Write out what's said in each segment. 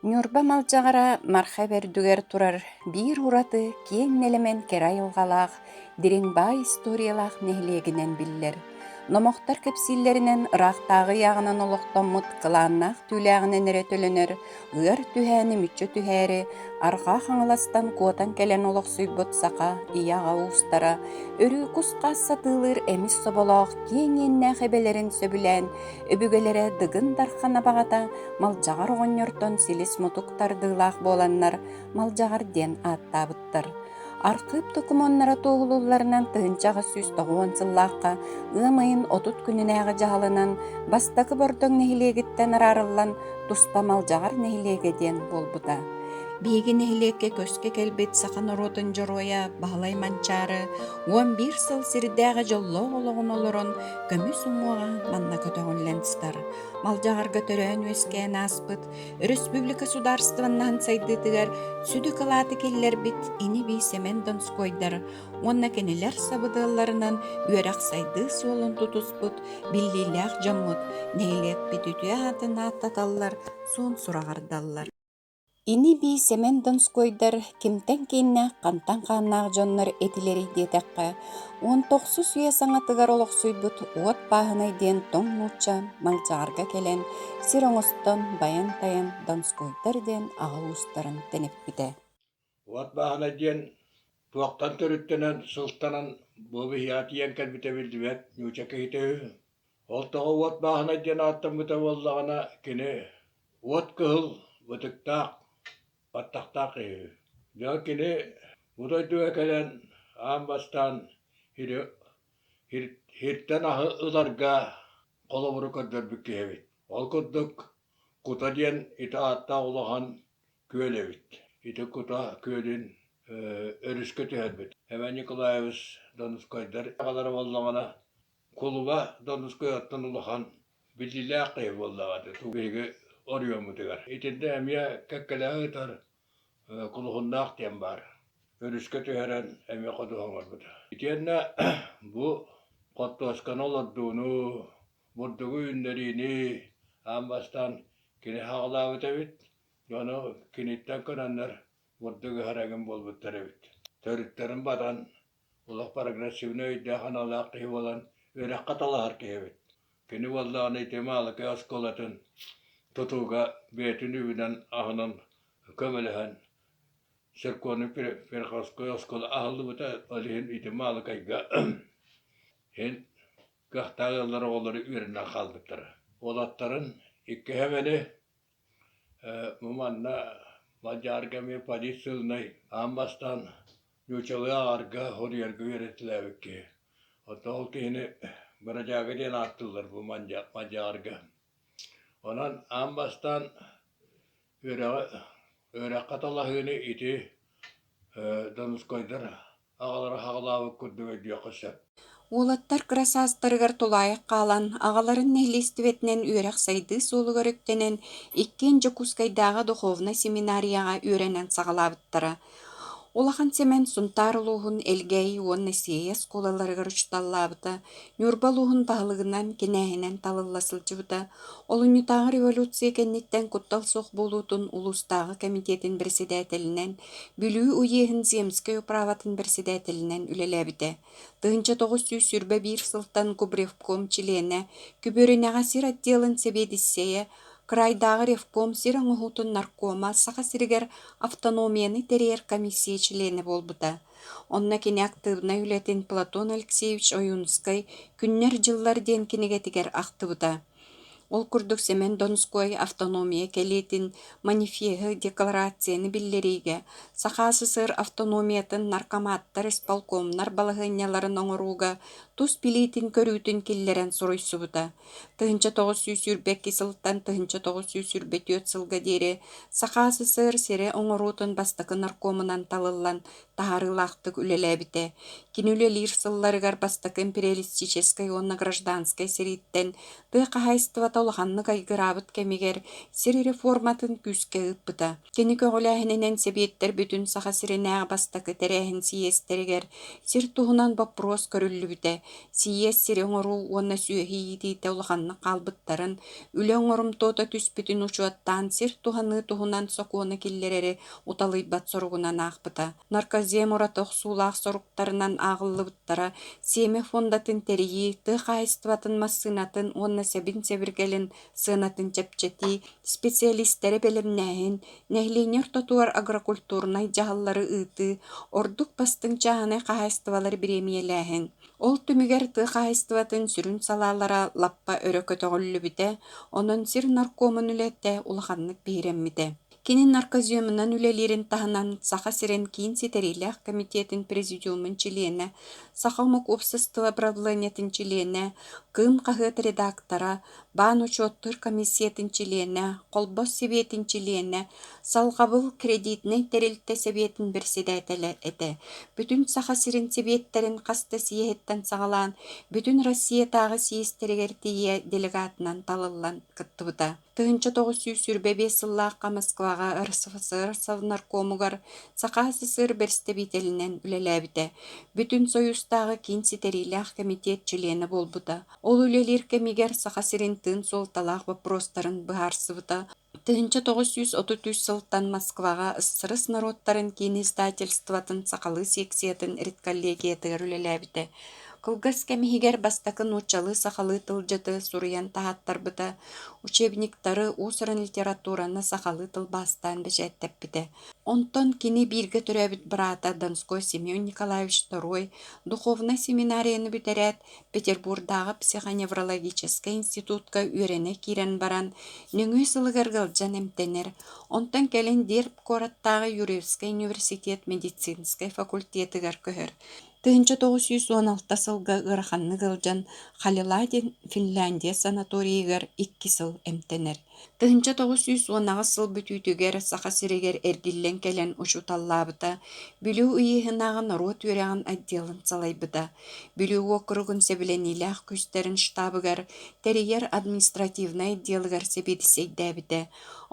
Ньурба Малдьаҕара Марха Бэрдүгэр турар биир ураты киэҥ нэлэмэн кэрэ айылҕалаах, дириҥ баай историялаах нэһилиэгинэн биллэр. Номохтор кэпсииллэринэн ыраахтааҕы ыйааҕынан олохтоммут кылааннаах түүлээҕинэн эрэ төлөнөр ыар түһээни мүччү түһээри Арҕаа Хаҥаластан куотан кэлэн олохсуйбут саха ийэ-аҕа уустара өрүү кус-хаас сатыылыыр эмис соболоох киэҥ иэннээх эбэлэрин сөбүлээн өбүгэлэрэ Дыгын Дархан абаҕата Малдьаҕар оҕонньортон силис-мутук тардыылаах буоланнар Малдьаҕар диэн ааттаабыттар. Архыып докумуоннара туоһулуулларынан 1890 сыллаахха ыам ыйын 30 күнүнээҕи дьаһалынан Бастакы Бордоҥ нэһилиэгиттэн араарыллан туспа Малдьаҕар нэһилиэгэ диэн буолбута. Биһиги нэһилиэккэ көскө кэлбит саха норуотун дьоруойа Баһылай Манчаары 11 сыл сирдээҕи дьоллоох олоҕун олорон көмүс уҥуоҕа манна көтөҕүллэн сытар. Малдьаҕарга төрөөн-үөскээн ааспыт өрөспүүбүлүкэ судаарыстыбаннаһын сайдыытыгар сүдү кылааты киллэрбит ини-бии Сэмэн Донскойдар уонна кинилэр сабыдыалларынан үөрэх-сайдыы суолун тутуспут биллиилээх дьоммут нэһилиэкпит үтүө аатын ааттаталлар, суон сураҕырдаллар. Ини-бии Сэмэн Донскойдар кимтэн кииннээх, хантан хааннаах дьоннор этилэрий диэтэххэ, 19 үйэ саҥатыгар олохсуйбут Уот Бааһынай диэн тоҥ нуучча Малдьаҕарга кэлэн, сир оҥостон, байан-тайан Донскойдар диэн аҕа уустарын тэниппитэ. Уот Бааһынай диэн туохтан төрүттэнэн, сылтанан бу биһиэхэ тиийэн кэлбитэ биллибэт нуучча киһитэ үһү. Ол тоҕо Уот Бааһынай диэн ааттаммыта буоллаҕына, кини уот кыһыл бытыктаах, баттахтаах киһи үһү. Дьэ кини бу дойдуга кэлэн аан бастаан сири сиртэн аһы ыларга холобуру көрдөрбүт киһи эбит. Ол курдук Кута диэн ити ааттаах улахан күөл эбит. Ити Кута күөлүн өрүскэ түһэрбит. Эван Николаевич Донускайдар аҕалара буоллаҕына Кулуба Донускай оттон улахан биллиилээх киһи буоллаҕа биһиги оройуоммутугар. Итиннэ эмиэ кэккэлэһэ ыытар Кулуһуннаах диэн баар. Өрүскэ түһэрэн эмиэ ходуһа оҥорбута. Итиэннэ бу хортуосканы олордууну, бурдугу үүннэриини аан бастаан кини саҕалаабыт эбит. Ону киниттэн көрөннөр бурдук ыһар эҥин буолбуттар эбит. Төрүттэрин батан олох прогрессивнай өйдөөх-санаалаах киһи буолан үөрэххэ талаһар киһи эбит. Кини буоллаҕына ити Маалыкай оскуолатын тутууга бэйэтин үбүнэн аһынан көмөлөһөн церковный приходской оскуола аһыллыбыта, ол иһин ити Маалыкайга иһин кыахтаах ыаллар оҕолоро үөрэнэн хаалбыттара. Уолаттарын иккиһэ эмэни Бу манна Мадьаарга эмиэ полициялынай аан бастаан нууччалыы ааҕарга, суруйарга үөрэтилээбит киһи. Оттон ол киһини бырадьаага диэн ааттыыллар бу Мадьаарга. Онон аан бастаан үөрэҕи үөрэххэ талаһыыны ити Донскойдар аҕалара саҕалаабыт курдук өйдүөххэ сөп. Уолаттар кыра саастарыгар тулаайах хаалан, аҕаларын нэһилиэстибэтинэн үөрэх-сайдыы суолугар үктэнэн, иккиэн Дьокуускайдааҕы духовнай семинарияҕа үөрэнэн саҕалаабыттара. Улахан Сэмэн Сунтаар улууһун Элгээйи уонна Сиэйэ оскуолаларыгар учууталлаабыта, Ньурба улууһун баһылыгынан, кинээһинэн талылла сылдьыбыта. Олунньутааҕы революция кэнниттэн куттал суох буолуутун улуустааҕы комитетын бэрэссэдээтэлинэн, Бүлүү уеһын земскэй управатын бэрэссэдээтэлинэн үлэлээбитэ. 1921 сылтан Губревком чилиэнэ, Күбүөрүнэҕэ сир отделын сэбиэдиссэйэ, кыраайдааҕы ревком сир оҥоһуутун наркома Саха сиригэр автономияны тэрийэр комиссия чилиэнэ буолбута. Онно кини актыыбынай үлэтин Платон Алексеевич Ойуунускай «Күннэр-дьыллар» диэн кинигэтигэр ахтыбыта. Ол курдук Сэмэн Донской автономия кэлиитин манифеһы, декларацияны биллэриигэ, Саха СССР автономиятын наркоматтар, исполкомнар балаһыанньаларын оҥорууга тус билиитин-көрүүтүн киллэрэн суруйсубута. 1922 сылтан 1924 сылга диэри Саха СССР сирэ оҥоруутун бастакы наркомунан талыллан таһаарыылаахтык үлэлээбитэ. Кини үлэлиир сылларыгар бастакы империалистическай уонна гражданскай сэрииттэн тыа хаһаайыстыбата улаханнык айгыраабыт кэмигэр сир реформатын күүскэ ыыппыта. Кини көҕүлээһининэн сэбиэттэр бүтүн Саха сиринээҕи бастакы тэрээһин сийиэстэригэр сир туһунан боппуруос көрүллүбүтэ. Сийиэс сири оҥоруу уонна сүөһү иитиитэ улаханнык хаалбыттарын, үлэ оҥорумтуота түспүтүн учуоттаан сир туһаныы туһунан сокуону киллэрэри уталыйбат соругунан аахпыта. Наркозем ураты охсуулаах соруктарынан ааҕыллыбыттара сиэмэ фондатын тэрийии, тыа хаһаайыстыбатын массыынатын уонна сэбин-сэбиргэлин сыанатын чэпчэтии, специалистары бэлэмнээһин, нэһилиэнньэ ортотугар агрокультурнай дьаһаллары ыытыы, ордук бастыҥ чааһынай хаһаайыстыбалары бириэмийэлээһин. Ол түмүгэр тыа хаһаайыстыбатын сүрүн салаалара лаппа өрө көтөҕүллүбүтэ, онон сир наркомун үлэтэ улаханнык биһирэммитэ. Кини наркоземынан үлэлиирин таһынан Саха сирин Киин ситэриилээх комитетын президиумун чилиэнэ, Саха омук уопсастыба правлениетын чилиэнэ, Кыым хаһыат редактора, Баан учуоттуур комиссиятын чилиэнэ, Холбос сэбиэтин чилиэнэ, Салҕабыл кредитнэй тэрилтэ сэбиэтин бэрэссэдээтэлэ этэ. Бүтүн Саха сирин сэбиэттэрин хас да съеһиттэн саҕалаан, бүтүн Россиятааҕы съезтэригэр тиийэ делегатынан талыллан кыттыбыта. 1925 сыллаахха Москваҕа РСФСР Совнаркомугар Саха СССР бэрэстэбиитэлинэн үлэлээбитэ, Бүтүн Союзтааҕы Киин ситэриилээх кэмитиэт чилиэнэ буолбута. Ол үлэлиир кэмигэр Саха сирин тыын суолталаах боппуруостарын быһаарсыбыта. 1933 сылтан Москваҕа СССР норуоттарын киин издательствотын сахалыы секциятын редколлегиятыгар үлэлээбитэ. Кылгас кэм иһигэр бастакы нууччалыы-сахалыы тылдьыты суруйан таһааттарбыта, учебниктары, уус-уран литератураны сахалыы тылбаастаан бэчээттэппитэ. Онтон кини бииргэ төрөөбүт быраата Донской Семен Николаевич Торуой духовнай семинарияны бүтэрээт, Петербурдааҕы психоневрологическай институтка үөрэнэ киирэн баран, нөҥүө сылыгар ыалдьан эмтэнэр, онтон кэлин Дерб куораттааҕы Юрьевскай университет медицинскэй факультетыгар көһөр. 1916 сылга ыараханнык ыалдьан Халила диэн Финляндия санаторийыгар 2 сыл эмтэнэр. 1918 сыл бүтүүтүгэр Саха сиригэр эргиллэн кэлэн учууталлаабыта, Бүлүү ыйыһынааҕы норуот үөрэҕин отделын салайбыта, Бүлүү уокуругун сэбилэниилээх күүстэрин штабыгар тэрийэр административнай отделыгар сэбиэдиссэйдээбитэ.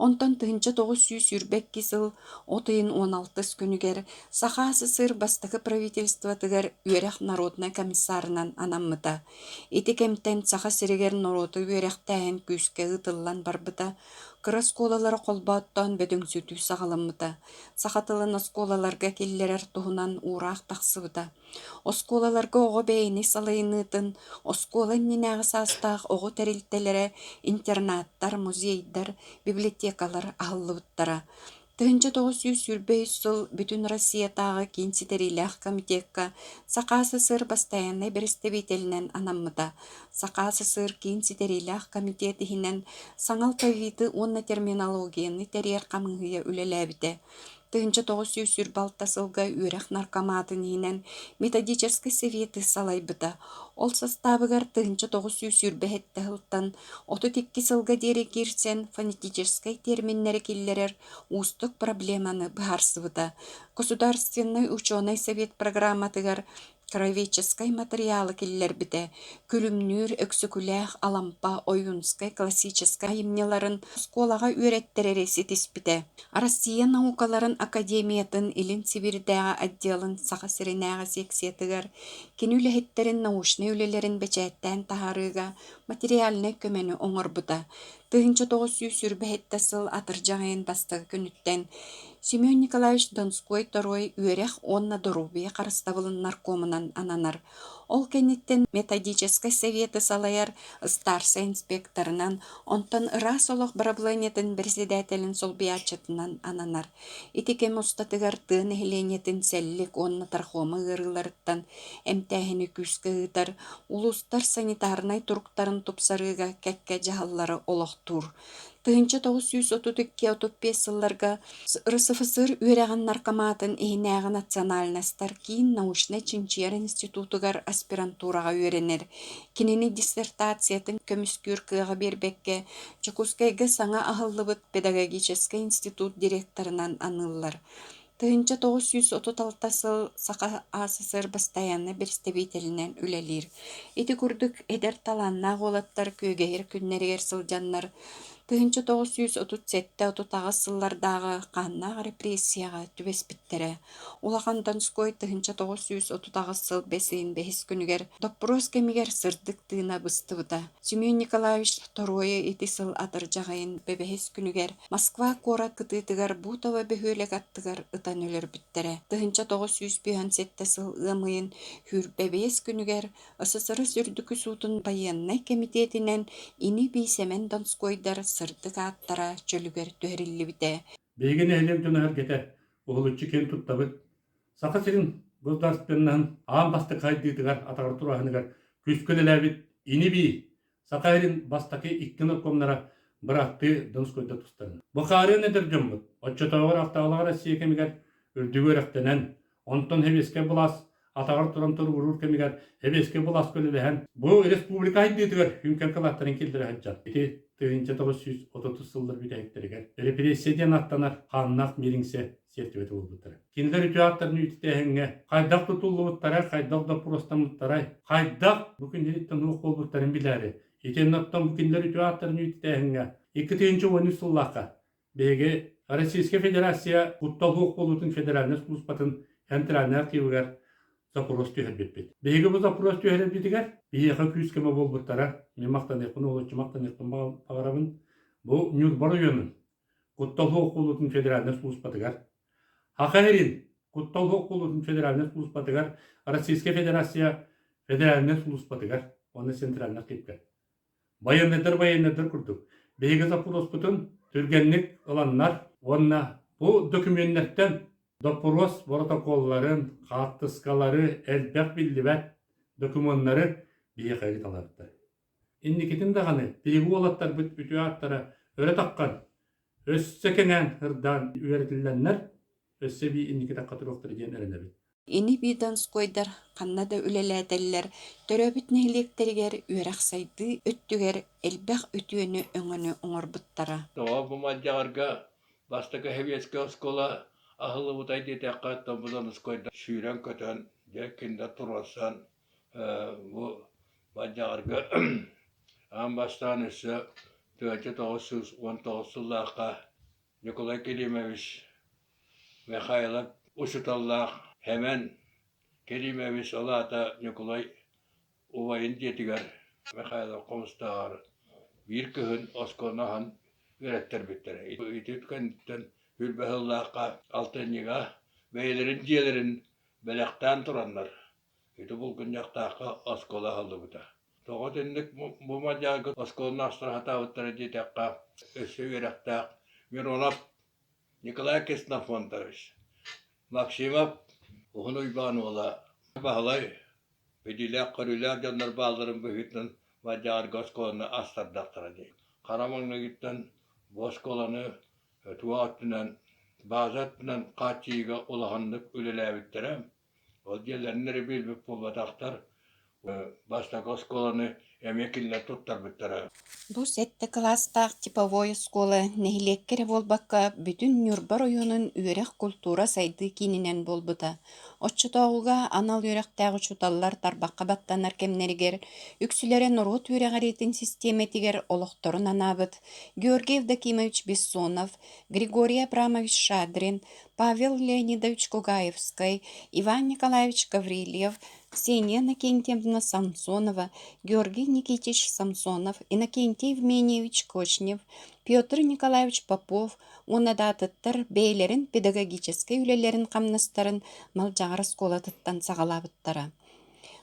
Онтон 1922 сыл от ыйын 16 күнүгэр Саха СССР бастакы правительствотыгар үөрэх народнай комиссарынан анаммыта. Ити кэмтэн Саха сиригэр норуоту үөрэхтээһин күүскэ ыытыллан барбыта, кыра оскуолалары холбооттоон бөдөҥсүтүү саҕаламмыта, саха тылын оскуолаларга киллэрэр туһунан уураах тахсыбыта. Оскуолаларга оҕо бэйэни салайыныытын, оскуола иннинээҕи саастаах оҕо тэрилтэлэрэ, интернаттар, музейдар, библиотекалар аһыллыбыттара. 1923 сыл Бүтүн Россиятааҕы Киин ситэриилээх комитекка Саха СССР бастайааннай бэрэстэбиитэлинэн анаммыта. Саха СССР Киин ситэриилээх комитет иһинэн саҥа алфавиты уонна терминологияны тэрийэр хамыыһыйа үлэлээбитэ. 1926 сылга үөрэх наркоматын иһинэн методическай советы салайбыта. Ол састаабыгар 1927 сылтан 32 сылга диэри киирсэн фонетическай терминнэри киллэрэр уустук проблеманы быһаарсыбыта. Государственнай ученай совет программатыгар краеведческай матырыйаалы киллэрбитэ, Күлүмнүүр, Өксөкүлээх, Алампа, Ойуунскай классическай айымньыларын оскуолаҕа үөрэттэрэри ситиспитэ. Россия наукаларын академиятын Илин Сибиирдээҕи отделын Саха сиринээҕи секциятыгар кини үлэһиттэрин научнай үлэлэрин бэчээттээн таһаарыыга материальнай көмөнү оҥорбута. 1927 сыл атырдьах ыйын бастакы күнүттэн Семен Николаевич Донской Торуой үөрэх уонна доруобуйа харыстабылын наркомунан ананар. Ол кэнниттэн методическай советы салайар ыстаарсай инспекторынан, онтон ыраас олох бырабылыанньатын бэрэссэдээтэлин солбуйааччытынан ананар. Ити кэм устатыгар тыа нэһилиэнньэтин сэллик уонна трахома ыарыыларыттан эмтээһини күүскэ ыытар, улуустар санитарнай туруктарын тупсарыыга кэккэ дьаһаллары олохтуур. 1932-35 сылларга РСФСР үөрэҕин наркоматын иһинээҕи национальностар киин научнай-чинчийэр институтугар аспирантураҕа үөрэнэр. Кинини диссертациятын көмүскүүр кыаҕы биэрбэккэ, Дьокуускайга саҥа аһыллыбыт педагогическай институт директорынан аныыллар. 1936 сыл Саха АССР бастайааннай бэрэстэбиитэлинэн үлэлиир. Ити курдук эдэр талааннаах уолаттар күөгэйэр күннэригэр сылдьаннар, 1937-38 сыллардааҕы хааннаах репрессияҕа түбэспиттэрэ. Улахан Донской 1938 сыл бэс ыйын бэһис күнүгэр доппуруос кэмигэр сырдык тыына быстыбыта. Семен Николаевич Торуойа ити сыл атырдьах ыйын бэбэһис күнүгэр Москва куорат кытыытыгар Бутово бөһүөлэк аттыгар ытан өлөрбүттэрэ. 1957 сыл ыам ыйын 25 күнүгэр СССР Үрдүкү суутун байыаннай кэмитиэтинэн ини-бии Сэмэн Донскойдар сырдык ааттара чөлүгэр түһэриллибитэ. Биһиги нэһилиэк дьоно-сэргэтэ уһулуччу киэн туттабыт. Саха сирин государственноһын аан бастакы сайдыытыгар атаҕар турааһыныгар күүскэ үлэлээбит ини-бии Саха сирин бастакы икки наркомнара бырааттыы Донскойдар тустарын. Бу хаарыан эдэр дьоммут оччотооҕу ыраахтааҕылаах Россия кэмигэр үрдүгү үөрэхтэнэн, онтон сэбиэскэй былаас атаҕар туран туругуруур кэмигэр сэбиэскэй былааска үлэлэһэн, бу республика сайдыытыгар үҥкэн кылааттарын киллэрэ сылдьар. Ити 1930 сыллар бүтэһиктэригэр репрессия диэн ааттанар хааннаах мириҥсэ сиэртибэтэ буолбуттара. Кинилэр үтүө ааттарын үйэтитээһиҥҥэ хайдах тутуллубуттарай, хайдах доппуруостаммыттарай, хайдах бу күн сириттэн суох буолбуттарын билээри, итиннэ оттон бу кинилэр үтүө ааттарын үйэтитээһиҥҥэ 2013 сыллаахха биһиги Российскай Федерация куттал суох буолуутун федеральнай сулууспатын центральнай архивыгар запрос түһэрбиппит. Биһиги бу запрос түһэрэрбитигэр биһиэхэ күүс-көмө буолбуттара. Мин махтаныахпын, уолуччу махтаныахпын баҕарабын. Бу Ньурба оройуонун Куттал суох буолуутун федеральнай сулууспатыгар, Саха сирин Куттал суох буолуутун федеральнай сулууспатыгар, Российскай Федерация федеральнай сулууспатыгар уонна центральнай архивка. Байыаннайдар байыаннайдар курдук биһиги запроспутун түргэнник ыланнар уонна бу докумүөннэртэн доппуруос боротокуолларын, хаартыскалары, элбэх биллибэт докумуоннары биһиэхэ ыыталаабыттар. Инникитин даҕаны биһиги уолаттарбыт үтүө ааттара өрө таххан, өссө кэҥээн, ырдаан үөрэтиллэннэр, өссө эбии инники тахха туруохтара диэн эрэнэбит. Ини-бии Донскойдар ханна да үлэлээтэллэр, төрөөбүт нэһилиэктэригэр үөрэх-сайдыы өттүгэр элбэх үтүөнү-өҥөнү оҥорбуттара. Тоҕо бу Малдьаҕарга бастакы сэбиэскэй оскуола аһыллыбытай диэтэххэ, бу Донскойдар сүүрэн-көтөн, дьэ кинилэр туруорсан Бу Малдьаҕарга аан бастаан өссө 1919 сыллаахха Ньукулай Килимович Михайлов учууталлаах Сэмэн Килимович ол аата Ньукулай убайын дьиэтигэр Михайлов Хомустааҕар биир кыһын оскуоланы аһан үөрэттэрбиттэрэ. Ити кэнниттэн сүүрбэ сыллаахха алтынньыга бэйэлэрин дьиэлэрин бэлэхтээн тураннар Ити булгунньахтаахха оскуола аһыллыбыта. Тоҕо итинник бу мадьаарга оскуоланы астара сатаабыттара диэтэххэ, өссө үөрэхтээх Миронов Николай Ксенофонтович, Максимов Уһун Уйбаан уола Баһылай билиилээх-көрүүлээх дьоннор баалларын быһыытынан Мадьаарга оскуоланы астардахтара дии. Хара маҥнайгыттан бу оскуоланы туох өттүнэн, бааза өттүнэн хааччыйыыга улаханнык үлэлээбиттэрэ. Ол дьиэлэрин эрэ биэрбит буолбатахтар, бастакы оскуоланы эмиэ кинилэр туттарбыттара. Бу сэттэ кылаастаах типовой оскуола нэһилиэккэ эрэ буолбакка, бүтүн Ньурба оройуонун үөрэх-култуура сайдыы киининэн буолбута. Оччотооҕуга анал үөрэхтээх учууталлар тарбахха баттанар кэмнэригэр үксүлэрэ норуот үөрэҕириитин систиэмэтигэр олохторун анаабыт Георгий Евдокимович Бессонов, Григорий Абрамович Шадрин, Павел Леонидович Кугаевскай, Иван Николаевич Гаврильев, Ксения Иннокентьевна Самсонова, Георгий Никитич Самсонов, Иннокентий Евменьевич Кочнев, Петр Николаевич Попов уонна да атыттар бэйэлэрин педагогическай үлэлэрин-хамнастарын Малдьаҕар оскуолатыттан саҕалаабыттара.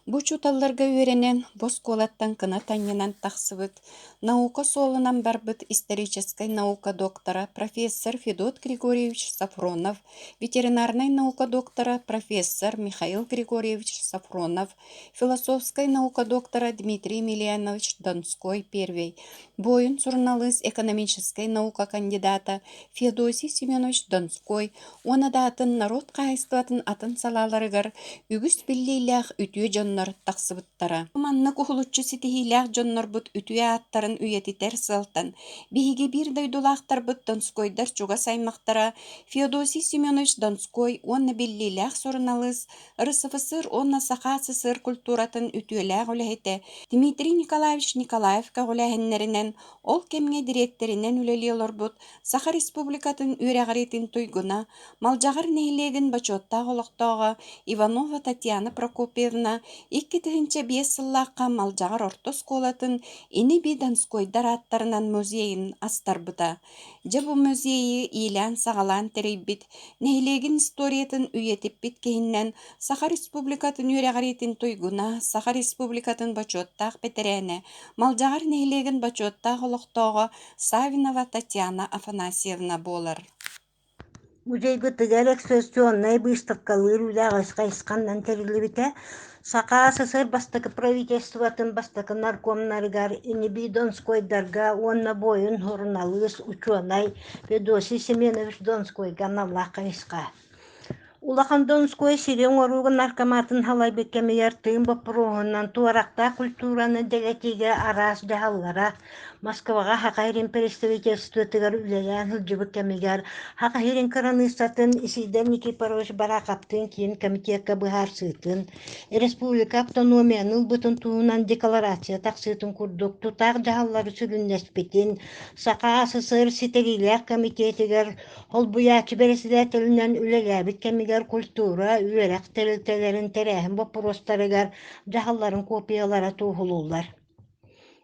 Бу учууталларга үөрэнэн, бу оскуолаттан кынат анньынан тахсыбыт, наука суолунан барбыт историческай наука доктора, профессор Федот Григорьевич Софронов, ветеринарнай наука доктора, профессор Михаил Григорьевич Софронов, философскай наука доктора Дмитрий Емельянович Донской I, буойун-суруналыыс, экономическай наука кандидата Феодосий Семенович Донской уонна да атын норуот хаһаайыстыбатын атын салааларыгар үгүс биллиилээх үтүө дьоннор. дьоннор тахсыбыттара. Маннык уһулуччу ситиһиилээх дьоннорбут үтүө ааттарын үйэтитэр сыалтан биһиги биир дойдулаахтарбыт Донскойдар чугас аймахтара Феодосий Семенович Донской уонна биллиилээх суруналыыс, РСФСР уонна Саха СССР культуратын үтүөлээх үлэһитэ Дмитрий Николаевич Николаев көҕүлээһиннэринэн ол кэмҥэ дириэктэринэн үлэлии олорбут Саха Республикатын үөрэҕириитин туйгуна, Малдьаҕар нэһилиэгин бочуоттаах олохтооҕо Иванова Татьяна Прокопьевна 2005 сыллаахха Малдьаҕар орто оскуолатын ини-бии Донскойдар ааттарынан музейын астарбыта. Дьэ бу музейы иилээн-саҕалаан тэрийбит, нэһилиэгин историятын үйэтиппит киһиннэн Саха Республикатын үөрэҕириитин туйгуна, Саха Республикатын бочуоттаах бэтэрээнэ, Малдьаҕар нэһилиэгин бочуоттаах олохтооҕо Саввинова Татьяна Афанасьевна буолар. Музейбытыгар экспозиционнай быыстапкалыыр үлэ аҕыс хайысханан тэриллибитэ. Саха СССР бастакы правительствотын бастакы наркомнарыгар Инибий Донскойдарга уонна буойун суруналыыс, учуонай Федосий Семенович Донскойга аналлаах хайысха. Улахан Донской сири оҥорууга наркоматын салайбыт кэмигэр тыын боппуруоһунан туорахтаах культураны дэлэтиигэ араас дьаһаллара, Москваҕа Саха сирин представительствотыгар үлэлээн сылдьыбыт кэмигэр Саха сирин кыраныыссатын Исидор Никифорович Бараховтыын Киин комитекка быһаарсыытын, республика автономияны ылбытын туһунан декларация тахсыытын курдук тутаах дьаһаллары сүрүннэспитин, Саха СССР ситэриилээх комитетыгар Холбуйааччы бэрэссэдээтэлинэн үлэлээбит кэмигэр культура, үөрэх тэрилтэлэрин тэрээһин боппуруостарыгар дьаһалларын копиялара туоһулууллар.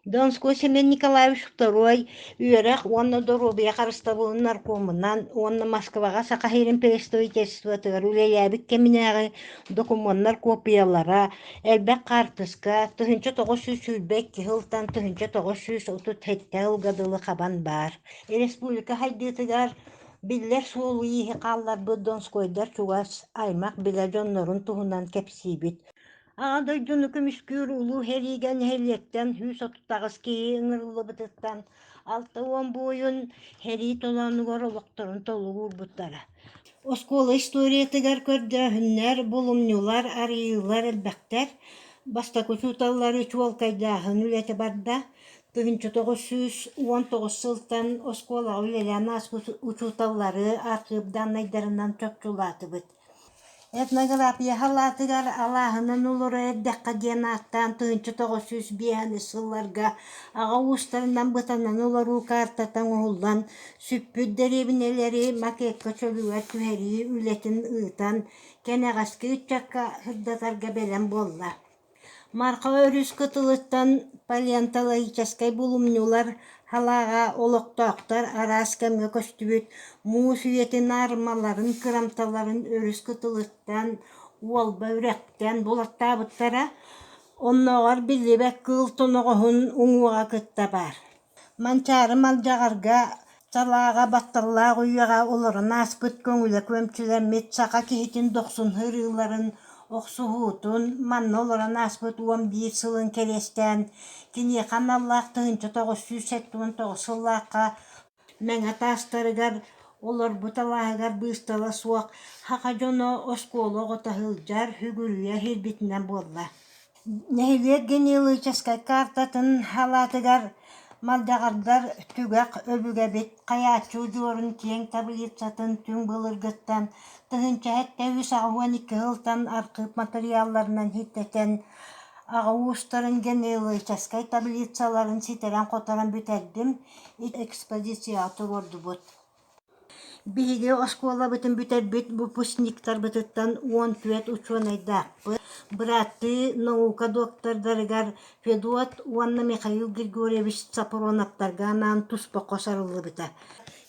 Донской Семен Николаевич II үөрэх уонна доруобуйа харыстабылын наркомунан уонна Москваҕа Саха сирин представительствотыгар үлэлээбит кэминээҕи докумуоннар копиялара, элбэх хаартыска, 1922 сылтан 1937 сылга дылы хабан баар. Республика сайдыытыгар биллэр суолу-ииһи хаалларбыт Донскойдар чугас аймах-билэ дьоннорун туһунан кэпсиибит. Аҕа дойдуну көмүскүүр улуу сэриигэ нэһилиэктэн 138 киһи ыҥырыллыбытыттан 60 буойун сэрии толоонугар олохторун толук уурбуттара. Оскуола историятыгар көрдөөһүннэр, булумньулар, арыйыылар элбэхтэр. Бастакы учууталлары чуолкайдааһын үлэтэ барда. 1919 сылтан оскуолаҕа үлэлээн ааспыт учууталлары архыып дааннайдарынан чопчулаатыбыт. Этнография салаатыгар алааһынан олоро эрдэххэ диэн ааттаан 1905 сылларга аҕа уустарынан бытанан олоруу каартата оҥоһуллан, сүппүт дэриэбинэлэри макекка чөлүгэр түһэрии үлэтин ыытан, кэнэҕэски ыччакка сырдатарга бэлэм буолла. Марха өрүс кытылыттан палеонтологическай булумньулар салааҕа олохтоохтор араас кэмҥэ көстүбүт муус үйэтин аармаларын кырамталарын өрүс кытылыттан, Уолба үрэхтэн булаттаабыттара, оннооҕор биллибэт кыыл тоноҕоһун уҥуоҕа кытта баар. Манчаары Малдьаҕарга салааҕа батталлаах үйэҕэ олорон ааспыт көҥүлэ күөмчүлэммит саха киһитин дохсун сырыыларын, охсуһуутун, манна олорон ааспыт 11 сылын кэриэстээн, киниэхэ аналлаах 1979 сыллаахха Мэҥэ таастарыгар олорбут алааһыгар быыстала суох саха дьоно оскуола оҕото сылдьар, сүгүрүйэр сирбитинэн буолла. Нэһилиэк генеалогическай картатын салаатыгар Малдьаҕардар түгэх өбүгэбит Хайааччы удьуорун киэҥ таблицатын түҥ былыргыттан 1782 сылтан архыып матырыйаалларынан сирдэтэн аҕа уустарын генеалогическай таблицаларын ситэрэн-хоторон бүтэрдим, экспозицияҕа туруордубут. Биһиги оскуолабытын бүтэрбит выпускниктарбытыттан 14 учуонайдаахпыт. Бырааттыы наука доктордарыгар Федот уонна Михаил Григорьевич Сапроновтарга анаан туспа хос арыллыбыта.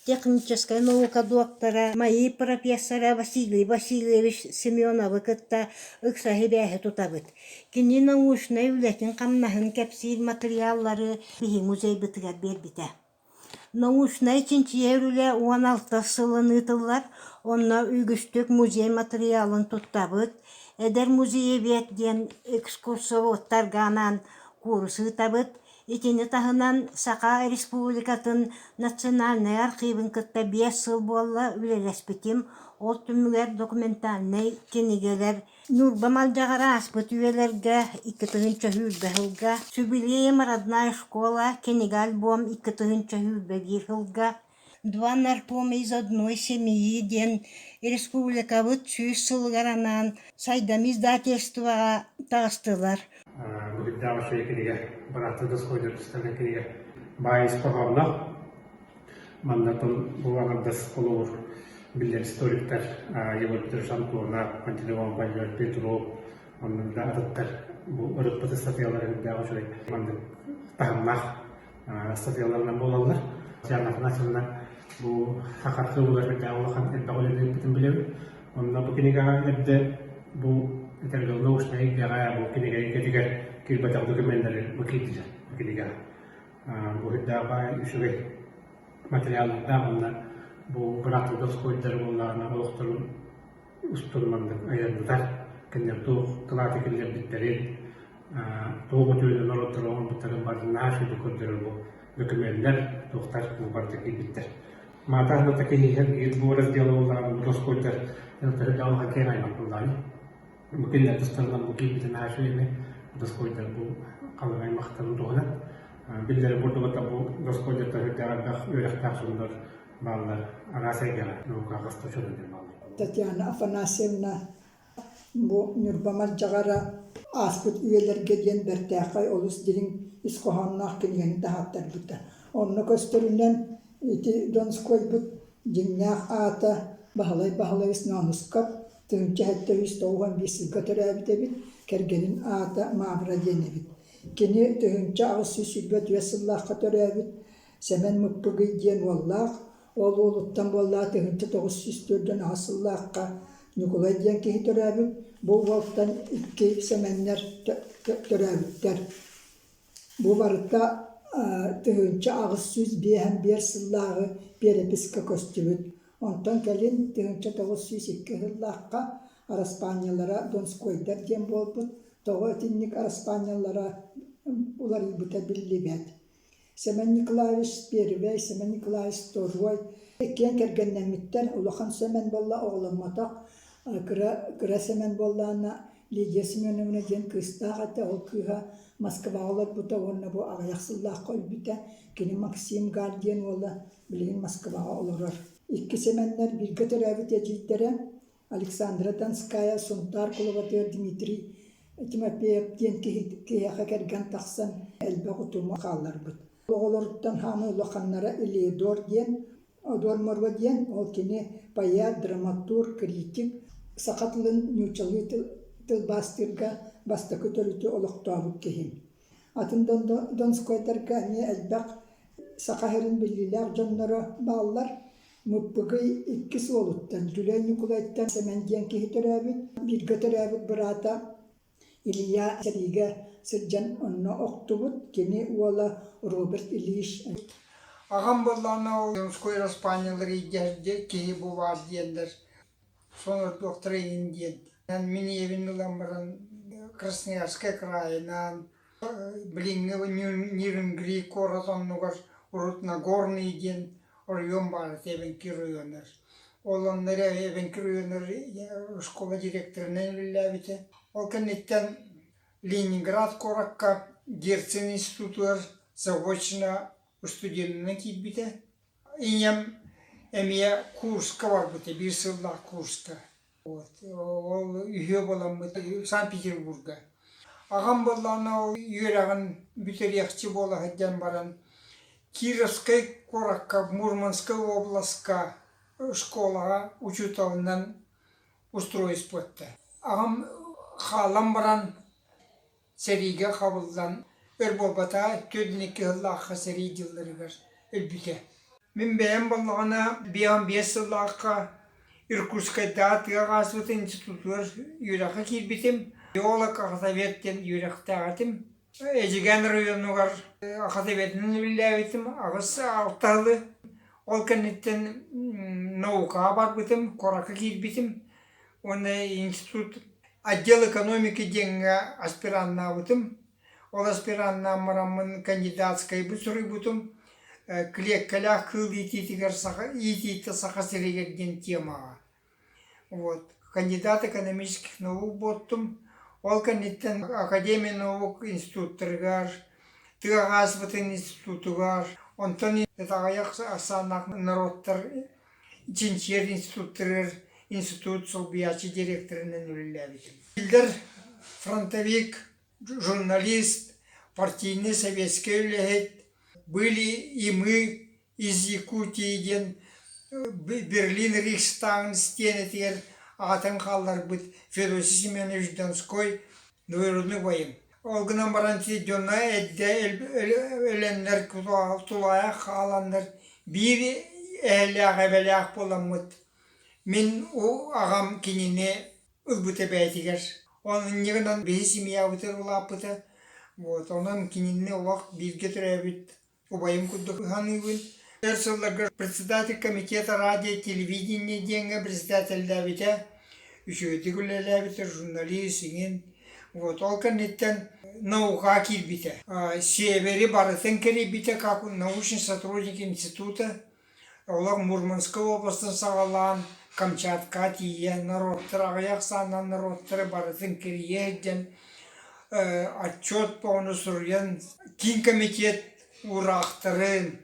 Техническай наука доктора, МАИ профессора Василий Васильевич Семеновы кытта ыкса сибээһи тутабыт. Кини научнай үлэтин-хамнаһын кэпсиир матырыйааллары биһиги музейбытыгар биэрбитэ. Научнай чинчийэр үлэ 16 сылын ыытыллар, онно үгүстүк музей матырыйаалын туттабыт, «Эдэр музеевед» диэн экскурсоводтарга анаан куурус ыытабыт. Итини таһынан Саха Республикатын национальнай архивын кытта 5 сыл буолла үлэлэспитим. Ол түмүгэр документальнай кинигэлэр Ньурба Малдьаҕара ааспыт үйэлэргэ 2020 сылга, Сүбүлүөйүм родная школа кинигэ-альбом 2021 сылга, Два наркома из одной семьи диэн республикабыт 100 сылыгар анаан Сайдам издательствоҕа таҕыстылар. Бүгүннээҕи үчүгэй кинигэ, бырааттыы Досхойдор тустарынан кинигэ баай ис хоһоонноох. Манна бу аҥардас холобур биллэр историктар Егор Петрович Антонов, Пантелеймон Павлович Петров, оннук да атыттар бу ырыппыт ыстатыйалара үрдээх үчүгэй маннык таһымнаах ыстатыйаларынан буолаллар. Татьяна Афанасьевна бу саха архыыбыгар үрдээх улахан элбэх үлэни ыыппытын билэбин. Онно бу кинигэҕэ эрдэ бу этэргэ научнай эйгэҕэ бу кинигэ эйгэтигэр киирбэтэх докуменнары бу киирдилэр бу кинигэҕэ. Бу үрдээх баай үчүгэй материаллардаах уонна бу бырааттыы Донскойдар буоллаҕына олохторун устун маннык айаннатар кинилэр туох кылааты киллэрбиттэрин туох үтүөнү норуоттара оҥорбуттарын барытын наһаа үчүгэйдик көрдөрөр бу докумуоннар туохтар бу барыта киирбиттэр. Маата аһылыта киһиэхэ биир бу раздела буоллаҕына бу Донскойдар улахан киэҥ аймах буоллаҕына Бу кинилэр тустарынан бу киирбитин наһаа үчүгэй эмиэ Донскойдар бу халыҥ аймахтарын туһунан. Биллэрин курдук это бу Донскойдартан сүрдээх элбэх үөрэхтээх дьоннор бааллар араас эйгэҕэ наука хаста учуонай диэн бааллар. Татьяна Афанасьевна бу Ньурба Малдьаҕара ааспыт үйэлэргэ диэн бэртээхэй олус дириҥ ис хоһоонноох кинигэни таһааттарбыта. Онно көстөрүнэн ити Донскойбут дьиҥнээх аата Баһылай Баһылайыс Ноонускап 1791 сылга төрөөбүт эбит, кэргэнин аата Мавра диэн эбит. Кини 1824 сыллаахха төрөөбүт Сэмэн Мыппыгый диэн уоллаах, ол уолуттан буоллаҕа 1948 сыллаахха Ньукулай диэн киһи төрөөбүт, бу уолтан икки Сэмэннэр төрөөбүттэр. Бу барыта 1851 сыллааҕы переписка көстүбүт. Онтон кэлин 1902 сыллаахха араспаанньалара Донскойдар диэн буолбут, тоҕо итинник араспаанньалара уларыйбыта биллибэт. Семен Николаевич Первэй, Семен Николаевич Второй иккиэн кэргэннэммиттэр, улахан Сэмэн буолла оҕоломмотох, кыра, кыра Сэмэн буоллаҕына Лидия Семеновна диэн кыыстаах этэ, ол кыыһа Москваҕа олорбута уонна бу аҕыйах сыллаахха өлбүтэ. Кини Максим Галь диэн уола билигин Москваҕа олорор. Икки Сэмэннэр бииргэ төрөөбүт эдьиийдэрэ Александра Донская Сунтаар кулубатыгар Дмитрий Тимофеев диэн киһи киһиэхэ кэргэн тахсан элбэх утуму хаалларбыт. Оҕолоруттан хаамыы улаханнара Илиедор диэн Одуор Моруо диэн, ол кини поэт, драматург, критик, саха тылын нууччалыы тылбаастыырга бастакы төрүтү олохтообут киһи. Атын Донскойдарга эмиэ элбэх Саха сирин биллиилээх дьонноро бааллар. Мыппыгый иккис уолуттан Дьүлэй Ньукулайтан Сэмэн диэн киһи төрөөбүт, бииргэ төрөөбүт быраата Илья сэриигэ сылдьан онно охтубут, кини уола Роберт Ильич Аҕам буоллаҕына ол Донской араспаанньалары илдьэ киһи бу баар диэннэр сонордуохтара иһин диэн. Мин ийэбин ылан баран Красноярскай крайынан билиҥҥи Нерюнгри куорат оннугар урут Нагорный диэн оройуон баар этэ эбэҥки оройуоннар. Ол онно эрэ эбэҥки оройуоннар школа директорынан үлэлээбитэ. Ол кэнниттэн Ленинград куоракка Герцен институтугар заочно студенынан киирбитэ. Ийэм эмиэ курска барбыта, биир сыллаах курска. Вот ол үһүө буоламмыт Санкт-Петербурга. Аҕам буоллаҕына ол үөрэҕин бүтэриэхчэ буола сылдьан баран Кировскай куоракка Мурманскай уобаласка школаҕа учууталынан устроиспыттар. Аҕам хаалан баран Сэриигэ хабыллан өр буолбатаҕа, 42 сыллаахха сэрии дьылларыгар өлбүтэ. Мин бэйэм буоллаҕына 55 сыллаахха Иркутскайдааҕы тыа хаһаайыстыбатын институтугар үөрэххэ киирбитим. Геолог охотовед диэн үөрэхтээх этим. Эдьигээн оройуонугар охотоведынан үлэлээбитим 8-6 сылы. Ол кэнниттэн наукаҕа барбытым, куоракка киирбитим. Уонна институт отдел экономики диэҥҥэ аспираннаабытым. Ол аспираннаан бараммын кандидатскайбын суруйбутум. Клеткалаах кыыл иитиитигэр саха иитиитэ Саха сиригэр диэн темаҕа. Вот. Кандидат экономических наук буолтум. Ол кэнниттэн Академия наук институттарыгар, тыа хаһаайыстыбатын институтугар, онтон аҕыйах ахсааннаах норуоттар чинчийэр институттарыгар институт солбуйааччы директорынан үлэлээбитим. Биллэр фронтовик, журналист, партийнай советскай үлэһит, были и мы из Якутии диэн Берлин Рейхстагын истиэнэтигэр аатын хаалларбыт Федосий Семенович Донской двоюродный убайым. Ол гынан баран дьоно эрдэ өлөннөр тулаайах хааланнар биир эһэлээх эбэлээх буоламмыт мин аҕам кинини ылбыта бэйэтигэр. Онньа гынан биһи семьябытыгар улааппыта. Вот онон кинини олох бииргэ төрөөбүт убайым курдук саныыбын. Өр сылларга председатель комитета радио телевидение диэҥҥэ председателлээбитэ, үчүгэйдик үлэлээбитэ, журналист иҥин. Вот ол кэнниттэн наукаҕа киирбитэ. Севери барытын кэрийбитэ как научный сотрудник института. Олох Мурманскай областан саҕалаан Камчаткаҕа тиийэ норуоттар аҕыйах саанан норуоттары барытын кэрийэ сылдьан отчет ону суруйан киин комитет уураахтарын,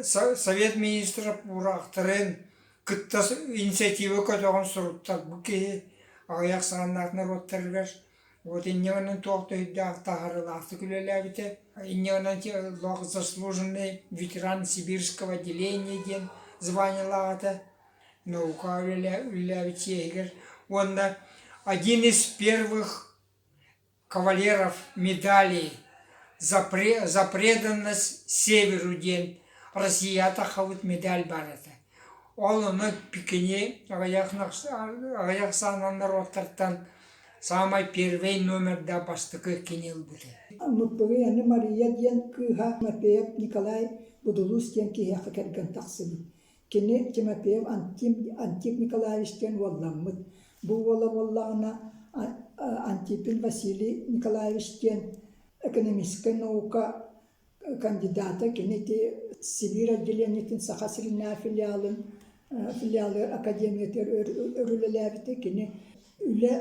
Совет министров уураахтарын кытта инициатива көтөҕөн суруттарбыт киһи аҕыйах сааннаах норуоттарыгар Вот инньэ гынан туох да өйдөөх таһаарыылаахтык үлэлээбитэ. Инньэ гынан заслуженный ветеран сибирского отделения диэн званиелаах этэ. Наука үлэлээбит чиэһигэр. Уонна один из первых кавалеров медалей за преданность северу диэн Россия таххабыт медаль баар этэ. Ол ону Пекини аҕыйах саанан норуоттартан саамай первый номердаах бастакы кини ылбыта. Мыппыгый аны Мария диэн кыыһа Тимофеев Николай Будулуус диэн киһиэхэ кэргэн тахсыбыт. Кини Тимофеев Антип, Антип Николаевич диэн уолламмыт. Бу уола буоллаҕына Антипин Василий Николаевич диэн экономическай наука кандидата кини ити Сибиир отделениетын Саха сиринээҕи филиалын филиалы академиятыгар өр үлэлээбитэ. Кини үлэ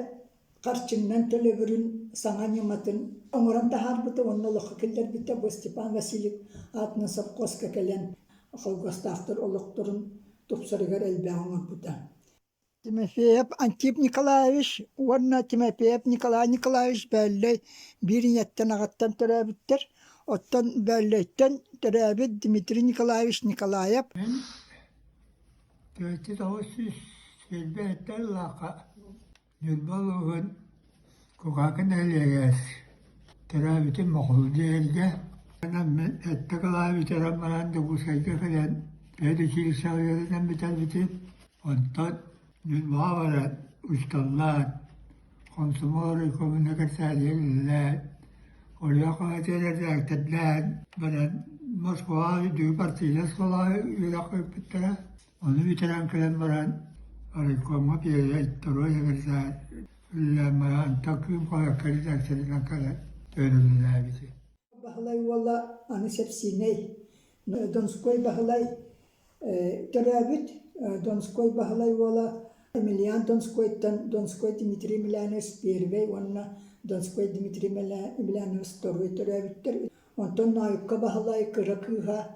харчыннан төлөбүрүн саҥа ньыматын оҥорон таһаарбыта уонна олоххо киллэрбитэ. Бу Степан Васильев аатынан сопхуоска кэлэн холкуостаахтар олохторун тупсарыгар элбэҕи оҥорбута. Тимофеев Антип Николаевич уонна Тимофеев Николай Николаевич Бөөллөй биир ийэттэн аҕаттан төрөөбүттэр. Оттон Бөөллөйтөн төрөөбүт Дмитрий Николаевич Николаев Мин 1997 ыллаахха Ньурба улууһун Кукаакы нэһилиэгэр төрөөбүтүм Мохулу диэһилгэ. Мин сэттэ кылааһы бүтэрэн баран Дьокуускайга кэлэн педучилищеҕа үөрэнэн бүтэрбитим. Онтон Ньурбаҕа баран учууталлаан, хомсомуол райкомуна кэпсээнигэр үлэлээн, Ольга Хаһыатыгар эрэдээктэрдээн баран Москваҕа үрдүкү партийнай оскуолаҕа үөрэх ыыппыттара. Ону бүтэрэн кэлэн баран райкомҥа первый, второй секретарь үлэлээн баран онтон Кыым хаһыакка редакциятынан кэлэн үлэлээбитим. Баһылай уола аны Сэпсиинэй Донской Баһылай төрөөбүт Донской Баһылай уола Емельян Донскойтан Донской Дмитрий Емельянович первый уонна Донской Дмитрий Емельянович второй төрөөбүттэр. Онтон Ноойукка Баһылай кыра кыыһа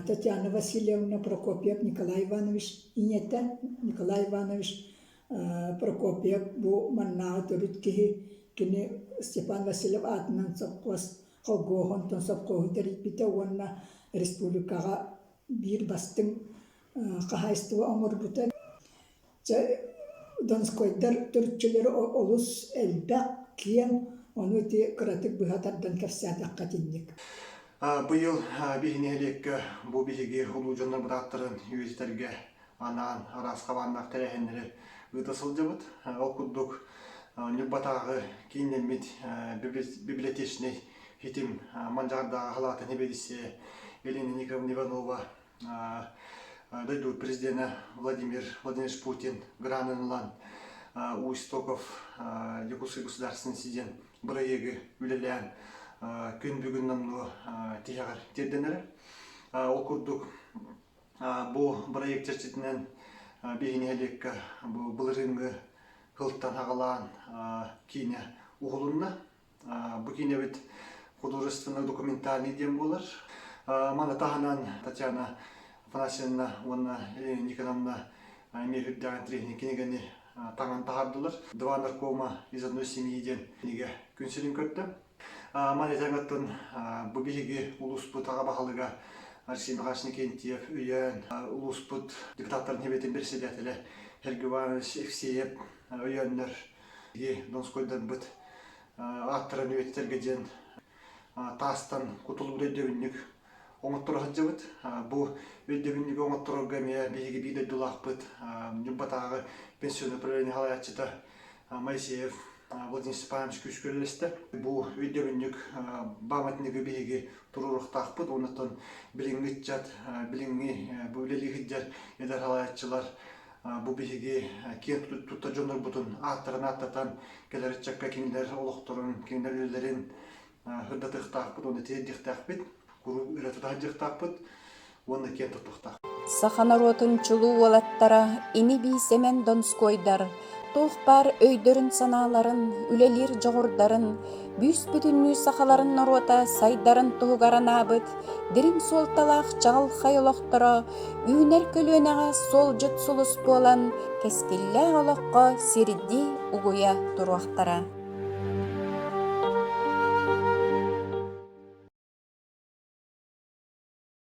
Татьяна Васильевна Прокопьев Николай Иванович ийэтэ Николай Иванович Прокопьев бу маннааҕы төрүт киһи кини Степан Васильев аатынан сопхуос холкуоһу онтон сопхуоһу тэрийбитэ уонна республикаҕа биир бастыҥ хаһаайыстыба оҥорбута. Дьэ, Донскойдар төрүччүлэрэ олус элбэх, киэҥ, ону ити кыратык быһа тардан кэпсээтэххэ итинник. Быйыл биһи нэһилиэккэ бу биһиги улуу дьоннор бырааттарын үйэтитэргэ анаан араас хабааннаах тэрээһиннэри ыыта сылдьабыт. Ол курдук Ньурбатааҕы кииннэммит библиотечнай ситим Манчаардааҕы халаатын сэбиэдиссэйэ Елена Николаевна Иванова дойду президенэ Владимир Владимирович Путин гранын ылан у истоков Якутской государственности диэн бырайыагы үлэлээн. күн бүгүн номнуо тиһэҕэр тиэрдэн эрэр. Ол курдук бу бырайыак чэрчитинэн биһи нэһилиэккэ бу былырыыҥҥы сылтан аҕалаан киинэ уһулунна. Бу киинэбит художественно-документальный диэн буолар. Маны таһынан Татьяна Афанасьевна уонна Елена Никоновна эмиэ үрдээх интэриэһинэй кинигэни таҥан таһаардылар. «Два наркома из одной семьи» диэн кинигэ күн сирин көрдө. Маны тэҥэттэн бу биһиги улууспут аҕа баһылыга Арсений Михайлович Никентьев өйөөн, улууспут депутаттарын сэбиэтин председателэ Сергей Иванович Евсеев өйөөннөр Донскойдарбыт ааттарын үйэтитэргэ диэн таастан кутуллубут өйдөбүнньүк оҥотторо сылдьабыт. Бу өйдөбүнньүгү оҥотторорго эмиэ биһиги биир дойдулаахпыт Ньурбатааҕы пенсионный управление салайааччыта Моисеев Владимир Степанович күүскэ үлэлэстэ. Бу өйдөбүнньүк памятнигы биһиги туруоруохтаахпыт. Оннуттан билиҥҥи ыччат, билиҥҥи бу үлэлии сылдьар эдэр салайааччылар бу биһиги киэн туттар дьоннорбутун ааттарын ааттатан кэлэр ыччакка кинилэр олохторун, кинилэр үлэлэрин сырдатыахтаахпыт уонна тиэрдиэхтээхпит, куруук үлэ тута сылдьыахтаахпыт уонна киэн туттуохтаахпыт. Саха норуотун чулуу уолаттара ини-бии Сэмэн Донскойдар туох баар өйдөрүн-санааларын, үлэлиир дьоҕурдарын, бүүс-бүтүннүү сахаларын норуота сайдарын туһугар анаабыт дириҥ суолталаах чаҕылхай олохторо үүнэр көлүөнэҕэ суолдьут сулус буолан, кэскиллээх олоххо сирдии угуйа туруохтара.